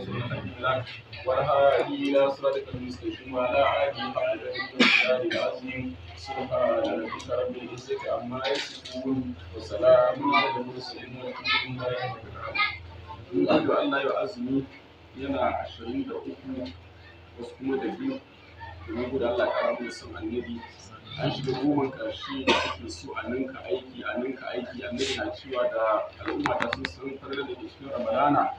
رسول الله والهادي إلى صراطك المستقيم وعلى آله حق قدره العظيم. سبحان ربك رب العزة عما يصفون وسلام على المرسلين والحمد لله رب العالمين. In Allah ya azumi yana 23 wasu kuma da biyu, domin guda Allah ƙara mana son annabi. An shiga goman ƙarshe da ake so a ninka aiki, a ninka aiki. Annabi na cewa da al'umma ta sun san farar da ke cikin Ramadana,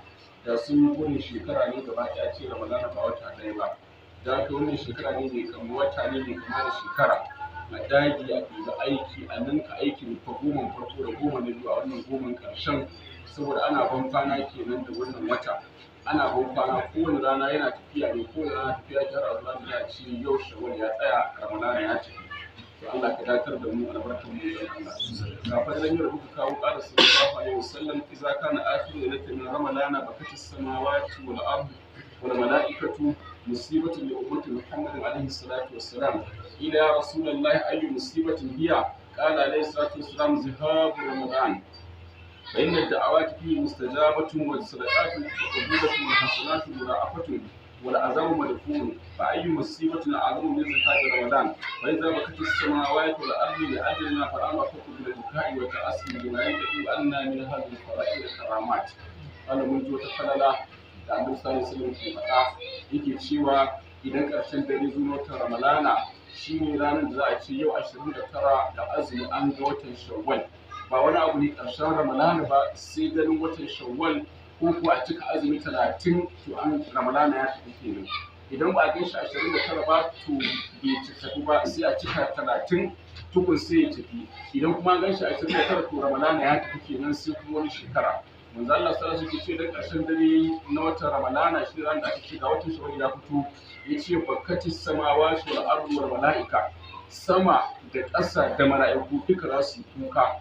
da sun yi burin shekara ne gaba ɗaya ce Ramadana ba wata ɗaya ba. Da haka wannan shekara ne mai kama, wata ne mai kama da shekara. A dage a ɗiba aiki, a ninka aikin fa goman farko da goma na biyu a wannan goman ƙarshen, saboda ana ban kwana kenan da wannan wata. Ana ban kwana, kowane rana yana tafiya ne, kowane rana tafiya ta har zuwa da ya ce yau Shawwal ya tsaya, Ramadana ya tafi. To Allah ka datar da mu albarkar mu da Allah. Ga fadilan yau da muka kawo, ƙara sallallahu alaihi wasallam: idza kana akhiru lailatin min ramadana bakatis samawati wal ard wal malaikatu musibatan li ummati Muhammadin alaihi salatu wassalam. Ila ya rasulullahi, ayyu musibatin hiya? Qala alaihi salatu wassalam: zihabu ramadan. فإن الدعوات فيه مستجابة والصدقات مقبولة والحسنات مضاعفة والعذاب مدفون، فأي مصيبة أعظم من ذهاب رمضان؟ فإذا بكت السماوات والأرض لأجلنا فالأمر أحق بالبكاء والتأسي بما يدعو أن من هذه الفرائض الكرامات. قال من جوة فللا da Annabi sallallahu alaihi wasallam ke faɗa, yake cewa idan ƙarshen dare zuwa watan Ramadana shine ranar da za a ce yau 29 da azumi an ga watan Shawwal. Ba wani abu ne ƙarshen Ramadana ba sai ganin watan Shawwal ko kuwa a cika azumi 30, to an Ramadana ya tafi kenan. Idan ba a gan shi 29 ba, to bai tafi ba, sai a cika 30 tukun sai ya tafi. Idan kuma an gan shi 29, to Ramadana ya tafi kenan, sai kuma wani shekara. Manzo Allah sallallahu alaihi wasallam ce da ƙarshen dare na watan Ramadana shi ran da aka ce ga watan Shawwal ya fito, yace bakati samawati wal ardu wal malaika, sama da ƙasa da mala'iku duka za su yi kuka.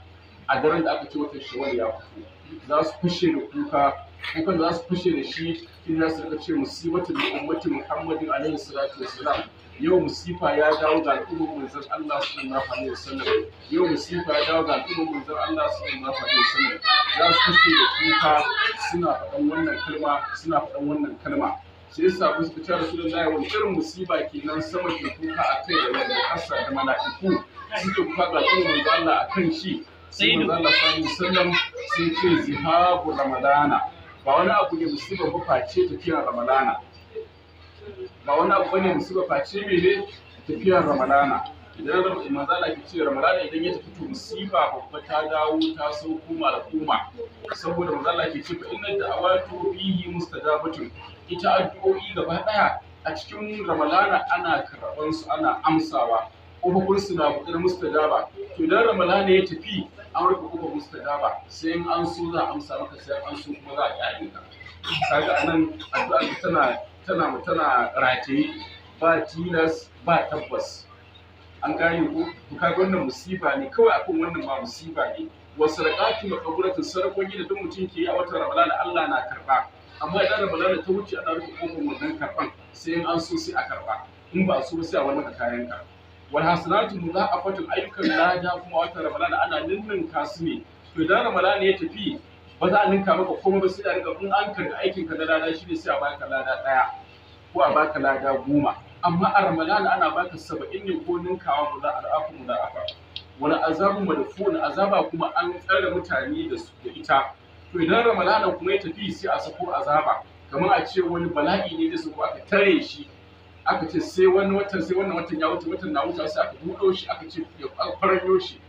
A daren da aka ce watan Shawwal ya fito, za su fashe da kuka. Kukan da za su fashe da shi shi za su rika ce musibatu li ummati Muhammadin alaihi salatu wassalam. Yau musifa ya dawo ga al'ummar manzon Allah sallallahu alaihi wasallam. Yau musifa ya dawo ga al'ummar manzon Allah sallallahu alaihi wasallam. Za su fashe da kuka suna faɗan wannan kalma, suna faɗan wannan kalma. Sai yasa ku suka ce: Rasulullahi, wani irin musiba kenan sama ke kuka a kai da ƙasa da mala'iku suke kuka ga al'ummar manzon Allah a kan shi? Sai manzo Allah sallallahu alaihi wasallam sai ce zihabu ramadana. Ba wani abu ne musiba ba face tafiyar Ramadana. Ba wani abu bane musiba face mene? Tafiyar Ramadana. Idan manzo Allah ke ce Ramadana idan ya tafi, to musiba babba ta dawo, ta sauko ma al'umma, saboda manzo Allah ke ce fa inna da'awatu fihi mustajabatun. Ita addu'o'i gaba daya a cikin Ramadana ana karɓan su, ana amsawa, ƙofofin su na buɗe mustajaba. To idan Ramadana ya tafi, an rufe ƙofar mustajaba, sai in an so za a amsa maka, sai an so kuma za a ƙyale ka. Kaga anan addu'a tana rataye, ba tilas ba tabbas. An gane ko? To kaga wannan musiba ne kawai, akan wannan ma musiba ne. Wasu sadaqatu maqbulatu, sadakoki da duk mutum ke yi a watan Ramadana Allah na karba, amma idan Ramadana ta wuce ana rufe ƙofar wannan karban, sai in an so sai a karba, in ba so sai a wani maka kayan ka. Wal hasanatu mudha'afatun, ayyukan lada kuma watan Ramadana ana ninninka su ne. To idan Ramadana ya tafi, ba za a ninka maka komai ba, sai a riga in an karɓi aikin ka na lada shine sai a baka lada ɗaya ko a baka lada 10, amma a Ramadana ana baka 70 ne ko ninkawa mudha'afa mudha'afa. Wal azabu madfun, azaba kuma an tsare mutane da su da ita. To idan Ramadana kuma ya tafi, sai a sako azaba, kamar a ce wani bala'i ne da su aka tare shi, aka ce sai wani watan, sai wannan watan ya wuce. Watan na wuce sai aka buɗo shi, aka ce ya faranyo shi.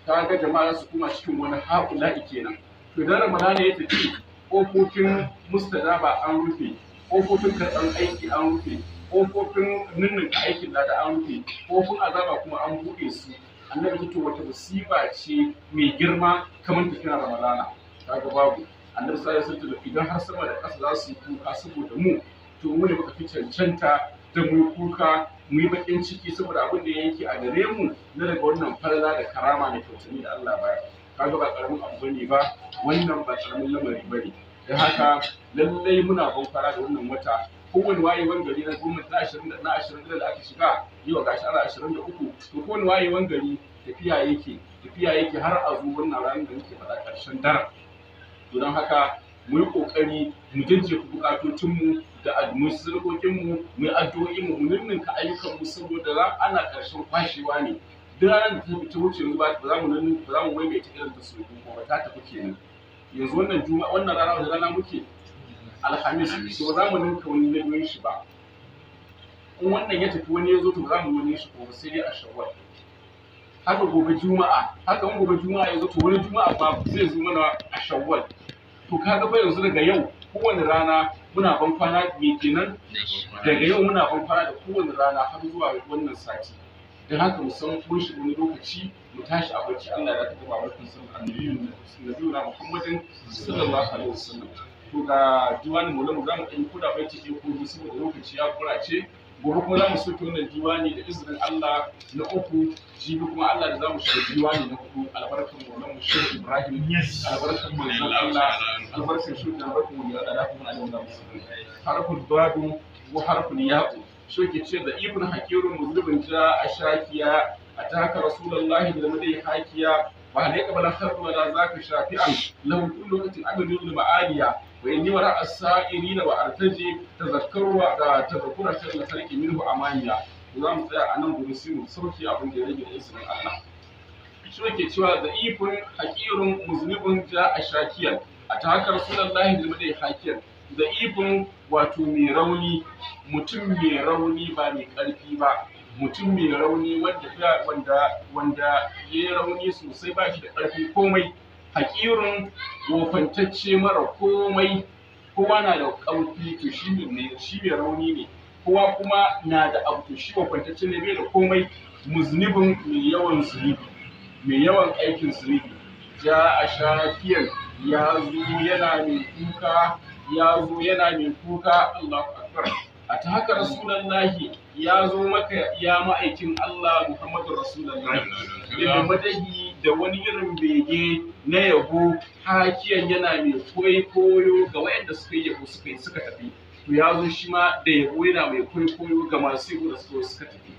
Ka ga jama'a su kuma cikin wani haƙula'i kenan. To idan Ramadana ya tafi, ƙofofin mustajaba an rufe, ƙofofin karɓar aiki an rufe, ƙofofin ninninka aikin lada an rufe, ƙofofin azaba kuma an buɗe su. Annabi to wata musiba ce mai girma kamar tafiyar Ramadana? Kaga babu. Annabi sallallahu alaihi wasallam, idan har sama da ƙasa za su yi kuka saboda mu, to mu ne muka fi cancanta da mu kuka, mu yi bakin ciki saboda abin da yake a gare mu na daga wannan falala da karama da kyautani da Allah baya. Kaga ba karamin abu bane ba wannan, ba karamin lamari bane. Don haka lallai muna fara da wannan wata. Kowane wayewan gari na goma na ashirin na ashirin da aka shiga yau, gashi ana 23, to kowane wayewan gari tafiya yake, tafiya yake har a zo wannan ranar da muke faɗa, ƙarshen daren. To don haka Mu yi kokari mu jajjefa bukatocin mu da mu sirkokin mu, mu yi addu'o'in mu, mu ninninka ayyukan mu, saboda ana ƙarshen kwashewa ne. Duk ranar da ta wuce yanzu ba za mu nan ba za mu maimaita irin ta sau biyu ba, ta tafi kenan. Yanzu wannan juma'a, wannan rana, wata rana muke? Alhamis. To ba za mu ninka wani na biyun shi ba. In wannan ya tafi wani ya zo, to ba za mu wani shi ko sai dai a Shawwal. Haka gobe juma'a, haka in gobe juma'a ya zo, to wani juma'a ba zai zo mana a Shawwal. To kaga fa yanzu daga yau kowane rana muna ban kwana me kenan? Daga yau muna ban kwana da kowane rana har zuwa wannan sati. Don haka mu san mun shiga wani lokaci, mu tashi a barci, Allah ya taɓa barkan sun annabi nabiyuna Muhammadin sallallahu alaihi wasallam. To ga diwanin mu za mu ɗan kuda baiti ɗaya ko biyu saboda lokaci ya kurace. Gobe kuma za mu soke wannan diwani da izinin Allah na uku, jibi kuma Allah da za mu shiga diwani na hudu. Albarkan Maulan mu Shehu Ibrahim, albarkan manzon Allah, albarkan Shehu, albarkan mu da Allah kuma alaihi wasallam. Harful badu wa harful ya'u. Shi ke ce da ibn hakirun muzlibin ja a shakiya a taka rasulullahi da madai hakiya wa hal yaqbala kharqu wala zaka shafi'an lahu kullu waqtin aminu lil ma'aliya wa inni wara as-sa'irina wa artaji tadhakkaru wa tadhakkura sharri khalqi minhu amaniya. Za mu tsaya a nan gobe sai mu sauke abin da ya rage da izinin Allah. Shi ke cewa da ibn hakirun muznibun ja a shakiyan a taka rasulullahi da madai hakiyan. Da ibn wato mai rauni, mutum mai rauni ba mai ƙarfi ba, mutum mai rauni wanda ya yi rauni sosai, ba shi da ƙarfin komai. Haƙirin wofantacce mara komai. Kowa na da ƙarfi, to shi mai rauni ne. Kowa kuma na da abu, to shi wofantacce ne, bai da komai. Muznibin mai yawan zunubi, mai yawan aikin zunubi. Ja a shakiyan, ya zo yana mai kuka, ya zo yana mai kuka. Allahu akbar. A ta haka rasulullahi, ya zo maka ya ma'aikin Allah Muhammadu rasulullahi da madahi da wani irin bege na yabo. Hakiyan yana mai kwaikwayo ga wayanda suka yi yabo suka yi suka tafi. To ya zo shi ma da yabo, yana mai kwaikwayo ga masu yabo da suka tafi.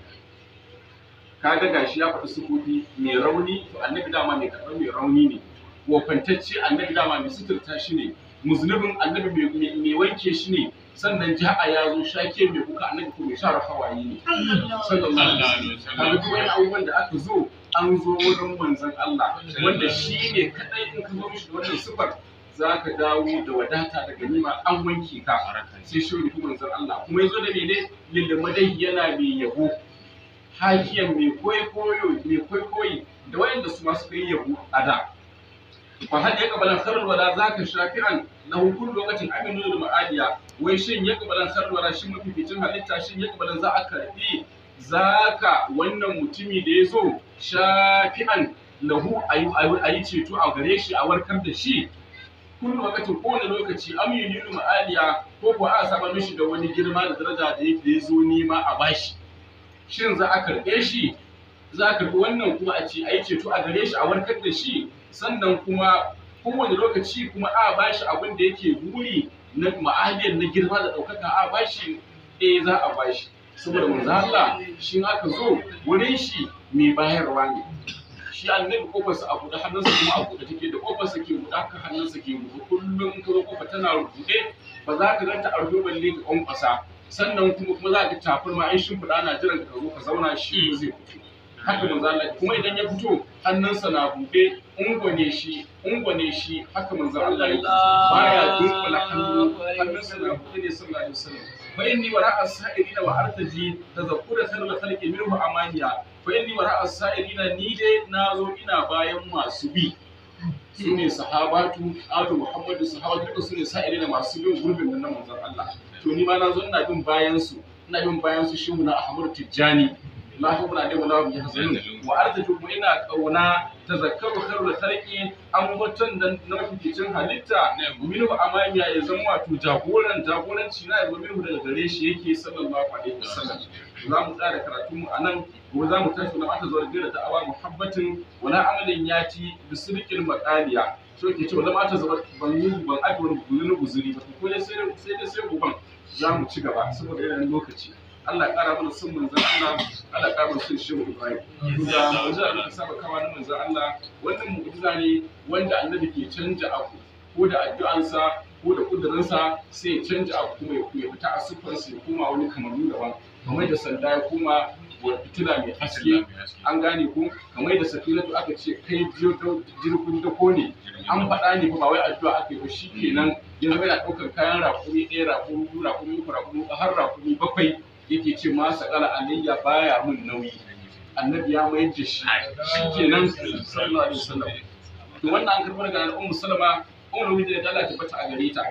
Kaga gashi ya faɗi sufofi: mai rauni, to annabi dama mai karɓar mai rauni ne. Wofantacce, annabi dama mai suturta shi ne. Muznubin, annabi mai wanke shi ne. Sannan ja'a ya zo shake mai kuka, annabi ko mai share hawaye ne, sallallahu alaihi wasallam. Kaga duk wani abubuwan da aka zo, an zo wurin manzon Allah wanda shi ne kadai in ka zo mishi da wannan sifar za ka dawo da wadata da ganima, an wanke ka. Sai shi ne manzon Allah kuma yazo da mene? Lil yana mai yabo, hakiyan mai kwaikwayo, mai kwaikwayi da wayanda su ma suka yi yabo a da. Fa hal yaqbalan kharul wala zaka shafi'an lahu kullu waqtin aminu lil ma'aliya. Wai shin yaqbalan kharul wala, shin mafificin halitta, shin yaqbalan za a karbi zaka wannan mutumi da ya zo shafi'an lahu, ayi ceto a gare shi, a warkar da shi kullu waqtin, kowane lokaci, aminu lil ma'aliya, ko ko a saba mishi da wani girma da daraja da yake ya zo nima a bashi? Shin za a karbe shi? Za a karbi wannan kuma a ce ayi ceto a gare shi, a warkar da shi, sannan kuma kowane lokaci kuma a bashi abin da yake buri na ma'aliyar, na girma da ɗaukaka, a bashi? Eh, za a bashi, saboda manzo Allah shi aka zo wurin shi mai bayarwa ne. Shi annabi kofarsa a buɗe, hannunsa kuma a buɗe take. Da kofarsa ke buɗe haka hannunsa ke buɗe. Kullum in ka zo kofa tana buɗe, ba za ka ganta a rufe balle ka kwankwasa. Sannan kuma za ka tafin ma an shimfiɗa ana jiran ka zo ka zauna, shi zai fito. Haka manzo Allah kuma idan ya fito hannunsa na buɗe, ungwane shi, ungwane shi. Haka manzo Allah yake, baya dunkula hannu, hannunsa na buɗe ne, sallallahu alaihi wasallam. Fa inni wara'a sa'irina wa artaji tazakkura khairul khalqi minhu amaniya. Fa inni wara'a sa'irina, ni dai nazo ina bayan masu bi, su ne sahabatu adu Muhammadu, sahabatu duka su ne sa'irina, masu bin gurbin nan na manzon Allah. To ni ma nazo ina bin bayan su, ina bin bayan su shehu na Ahmadu Tijjani, la hawla alaihi wala hum yahzanun. Wa arju, kuma ina kauna, tazakkaru khairul khalqi, ambaton da na mafificin halitta, minhu amamiya, ya zama wato jagoran jagoranci na ya zama minhu daga gare shi yake, sallallahu alaihi wasallam. Za mu tsara karatu mu anan, gobe za mu tashi wala ata zuwa gira da awa muhabbatin wala amalin yati bisirqil maqaliya. So ke ce wala ata zuwa, ban yi ban aje wani guzuri guzuri ba, ko dai sai goban za mu ci gaba saboda yanayin lokaci. Allah ya ƙara mana son manzon Allah, Allah ya ƙara mana son Shehu Ibrahim. To da mu'jiza da muka saba kawa na manzon Allah, wannan mu'jiza ne wanda annabi ke canja abu ko da addu'ansa. ko da kudurinsa sai ya canja abu kuma ya fita a siffarsa ya koma wani kamaru daban, kamar da sanda ya koma fitila mai haske. An gane ko? Kamar da safinatu aka ce kai jirgin dako ne, an faɗa ne ba wai addu'a aka yi ba, shikenan ya zama yana ɗaukar kayan raƙumi ɗaya, raƙumi biyu, raƙumi uku, raƙumi huɗu, har raƙumi 7. Yake ce ma saƙala alayya baya mun nauyi. Annabi ya mayar da shi shikenan sallallahu alaihi wasallam. To wannan an karɓi daga Ummu Salama, Ummu Mu'minin da Allah ta tabbata a gare ta.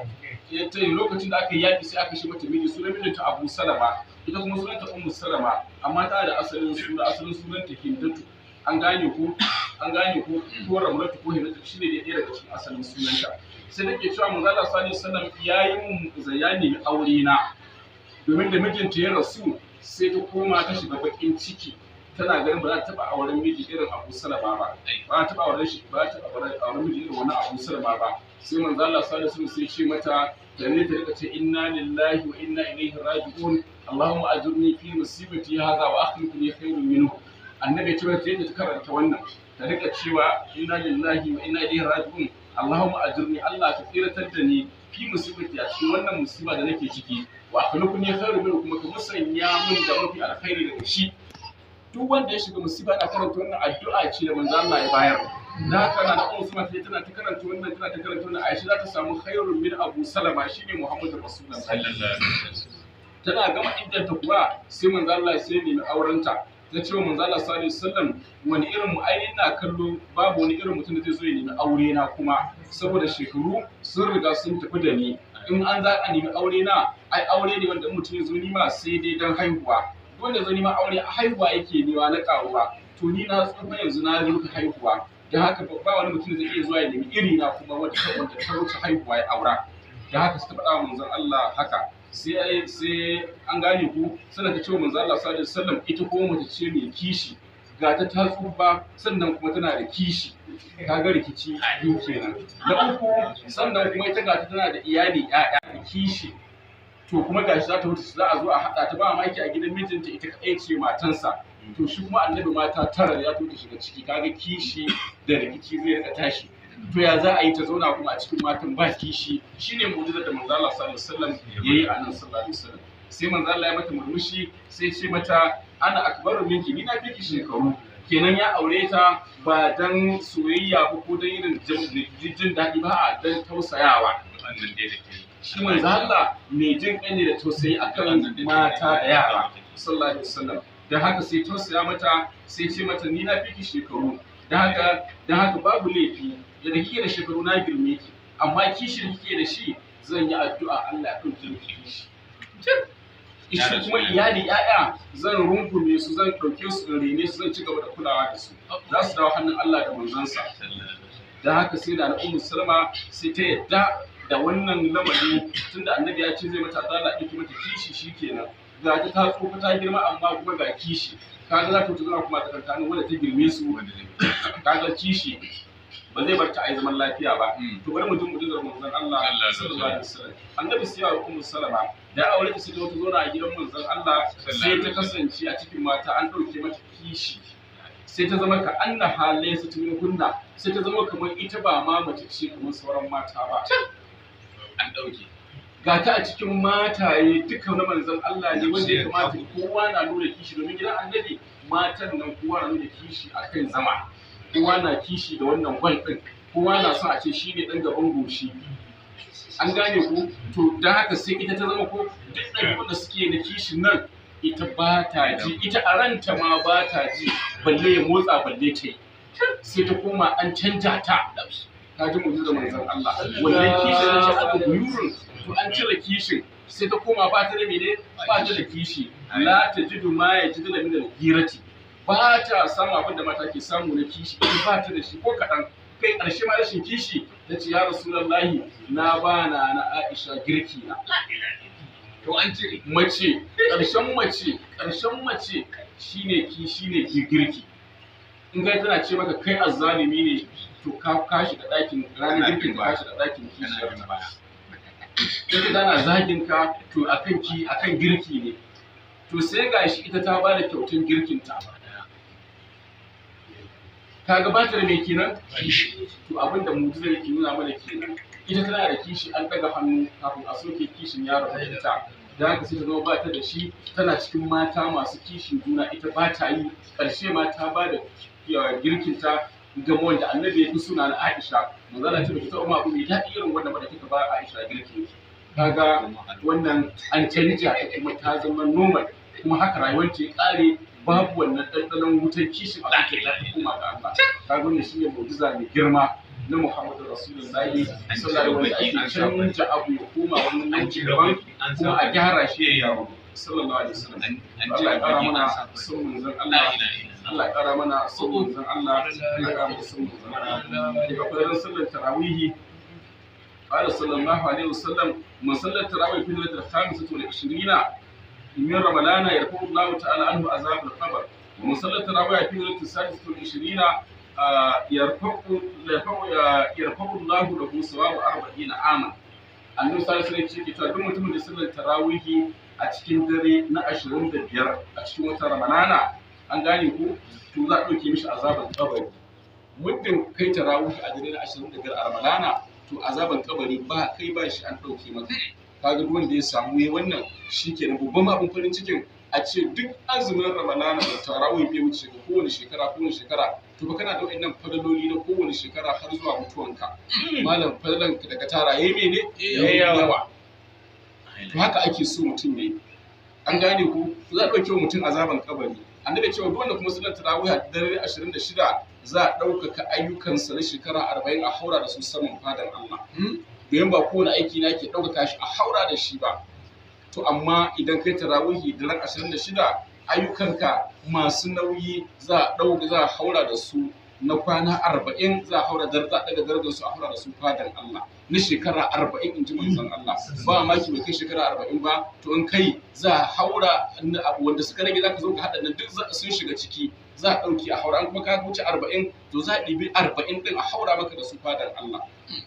Ta lokacin da aka yi yaƙi sai aka shi mata miji, sunan mijinta Abu Salama, ita kuma sunanta Ummu Salama, amma ta da asalin suna, asalin sunanta Hindatu. An gane ko? An gane ko? Ko Ramlatu ko Hindatu shine da ɗaya daga cikin asalin sunanta. Sai take cewa manzo Allah sallallahu alaihi wasallam yayi mun zayani aure na, domin da mijinta ya rasu sai ta koma ta shiga bakin ciki, tana ganin ba za ta taɓa auren miji irin Abu Salama ba, ba za ta taɓa auren shi, ba za ta taɓa auren miji irin wani Abu Salama ba. Sai manzo Allah sallallahu alaihi wasallam sai ce mata ta ne ta rika ce inna lillahi wa inna ilaihi raji'un, Allahumma ajurni fi musibati hadha wa akhlif li khairun minhu. Annabi ya ce mata ta karanta wannan, ta rika cewa inna lillahi wa inna ilaihi raji'un, Allahumma ajurni, Allah ka tsiratar da ni fi musibati, a cikin wannan musiba da nake ciki, wa akhlif li khairun minhu, kuma ka musanya mun da mafi alkhairi daga shi. Duk wanda ya shiga musiba ana karanta wannan addu'a ce da manzo Allah ya bayar. Da haka na Ummu Salama tana ta karanta wannan, tana ta karanta wannan, Aisha za ta samu khairun min Abu Salama, shine Muhammadu Rasulullah sallallahu alaihi wasallam. Tana gama iddanta kuwa sai manzo Allah sai nemi aurenta. Ta ce wa manzo Allah sallallahu alaihi wasallam wani irin mu ai ina kallo babu wani irin mutum da zai zo ya nemi aure na kuma, saboda shekaru sun riga sun tafi da ni. In an za a nemi aure na, ai aure ne wanda mutum ya zo nima sai dai dan haihuwa. Wanda zo nima aure haihuwa yake nema na karuwa, to ni na tsufa yanzu na rufe haihuwa, don haka ba wani mutum zai iya zuwa ya nemi iri na kuma wanda ta wuce haihuwa ya aura. Don haka suka faɗa wa manzon Allah haka. Sai an gane ku, sannan ta ce wa manzon Allah sallallahu alaihi wasallam ita ko mace ce mai kishi, ga ta ta tsufa sannan kuma tana da kishi, kaga rikici biyu kenan. Na uku sannan kuma ita ga ta tana da iyali ƴaƴa da kishi, to kuma gashi za ta wuce za a zo a haɗa ta ba maki a gidan mijinta ita kaɗai ce matansa, to shi kuma annabi mata 9 ya to ta shiga ciki, kaga kishi da rikici zai rika tashi. To ya za a yi ta zauna kuma a cikin matan ba kishi? Shine mu'jizar da manzo Allah sallallahu alaihi wasallam yayi a nan sallallahu alaihi wasallam. Sai manzo Allah ya mata murmushi sai ce mata ana akbaru minki, ni na fi ki shekaru. Kenan ya aure ta ba dan soyayya ba ko dan irin jin daɗi ba, a dan tausayawa. Shi manzo Allah mai jin kai ne da tausayi akan mata da yara sallallahu alaihi wasallam. Dan haka sai tausaya mata sai ce mata ni na fi ki shekaru, dan haka babu laifi da kike da shekaru na girme ki, amma kishi da kike da shi zan yi addu'a Allah ya ɗauke miki kishi. Shi kuma iyali ƴaƴa zan rungume su, zan ɗauke su, in rene su, zan ci gaba da kulawa da su, za su dawo hannun Allah da manzansa. Dan haka sai da Ummu Salama sai ta yadda da wannan lamari, tunda annabi ya ce zai mata Allah ɗauki mata kishi shikenan. Ga ta ta tsufa ta girma amma kuma ga kishi, kaga za ta wuce zuwa kuma ta kankanin wanda ta girme su, kaga kishi ba zai bar ta ai zaman lafiya ba. To bari mutum mutum manzon Allah sallallahu alaihi wasallam. Annabi sai ya Ummu Salama da aure ta sai ta zauna a gidan manzon Allah, sai ta kasance a cikin mata an ɗauke mata kishi, sai ta zama ka anna halaysa tun kunna, sai ta zama kamar ita ba ma mace ce kamar sauran mata ba. An ɗauke. Ga ta a cikin mataye duka na manzon Allah ne wanda ya kamata kowa na nuna kishi, domin gidan annabi matan nan kowa na nuna kishi akan zama, kowa na kishi da wannan gwal ɗin, kowa na son a ce shi ne ɗan gaban goshi. An gane ku? To don haka sai ita ta zama ko duk ɗabi'un da suke na kishin nan ita ba ta ji, ita a ranta ma ba ta ji, balle ya motsa balle ta yi. Sai ta koma an canja ta. Ta ji mu'jizar manzon Allah. Wannan kishin da ce aka guyurun, to an cire kishin sai ta koma ba ta da mene, ba ta da kishi. La tajidu ma yajidu min al-ghirati. Ba ta samu abin da mata ke samu na kishi, ita ba ta da shi ko kaɗan. Kai ƙarshe ma rashin kishi ta ce ya Rasulullahi na ba na na Aisha girki na. To an cire. Mace, ƙarshen mace, ƙarshen mace shine ki shine ki girki. In kai tana ce maka kai azzalimi ne, to ka shiga ɗakin ranar girkin ka shiga ɗakin kishiyar ta. In tana zagin ka to akan ki akan girki ne. To sai gashi ita ta ba da kyautan girkin ta. Ka gabatar me kenan? To abin da mu'jizar yake nuna mana kenan. Ita tana da kishi, an daga hannu kafin a soke kishin ya rabu da ita. Da haka sai ta zama ba ta da shi, tana cikin mata masu kishin juna, ita ba ta yi. Ƙarshe ma ta ba da girkinta ga wanda annabi ya fi suna na Aisha. Manzala ce baki taɓa ma abu mai daɗi irin wanda ba da kika ba Aisha girkin. Kaga wannan an canja ta kuma ta zama normal, kuma haka rayuwar ta ya ƙare, babu wannan ɗanɗanon wutar kishin a zuciyar ta koma ga Allah. Kaga wannan shine mu'jiza mai girma na Muhammadu Rasulullahi sallallahu alaihi wasallam, ake canja abu ya koma wani An nau'i cire daban baki an kuma sa a gyara shi ya yawo sallallahu alaihi wasallam. An Allah ya cire ƙara baki an mana sa fari. son manzon La Allah. ilaha illallah. Allah ya ƙara mana son manzon Allah. Allah ya ƙara mana son manzon Allah. Daga fadaran sallar tarawihi, قال صلى الله عليه وسلم: من صلى التراويح في الليلة 25 من رمضان يرفع الله تعالى عنه عذاب القبر، ومن صلى التراويح في الليلة 26 يرفع يرفع يرفع الله له ثواب 40 عاما. Annabi sallallahu alaihi wasallam yake cewa duk mutumin da sallar tarawihi a cikin dare na 25 a cikin watan Ramadana, an gane ku, to za a ɗauke mishi azaban kabari. Muddin kai tarawihi a dare na 25 a Ramadana, to azaban kabari ba kai ba shi, an ɗauke maka. Kaga duk wanda ya samu yayi wannan, shikenan. Babban abin farin cikin a ce duk azumin Ramadana da tarawih bai wuce ga kowane shekara, kowane shekara, to ba kana da wa'annan fadaloli na kowane shekara har zuwa mutuwanka. Malam, fadalan da ka tara yayi mene? Yayi yawa. To haka ake so mutum yayi, an gane ku? Za a ɗauke wa mutum azaban kabari. Annabi cewa duk wanda kuma sallar tarawih a dare 26, za a ɗaukaka ayyukansa na shekara 40 a haura da su saman fadan Allah, domin ba kowane aiki na ke ɗaukaka shi a haura da shi ba. To amma idan kai tarawihi daren 26, ayyukanka masu nauyi za a ɗauka, za a haura da su na kwana 40, za a haura za a ɗaga darajar su a haura da su fadan Allah na shekara 40, in ji manzon Allah. Ba maki bai kai shekara 40 ba, to in kai za a haura abu wanda suka rage, za ka zo ka haɗa nan duk sun shiga ciki, za a ɗauki a haura. An kuma ka wuce 40, to za a ɗibi 40 ɗin a haura maka da su fadan Allah.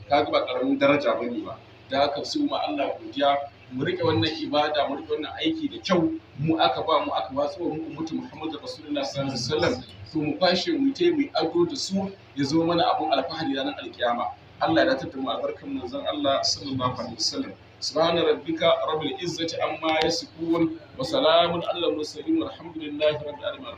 Ka ga ba ƙaramin daraja ba ne ba. Da haka su ma Allah godiya, mu riƙe wannan ibada, mu riƙe wannan aiki da kyau. Mu aka ba mu, aka watsu mu ummatu Muhammadu Rasulullah sallallahu alaihi wasallam, to mu kwashe mu te mu ado da su, ya zo mana abun alfahari ranar alkiyama. Allah ya datar da mu albarkan manzon Allah sallallahu alaihi wasallam. Subhana rabbika rabbil izzati amma yasifun wa salamun alal mursalin, walhamdulillahi rabbil alamin.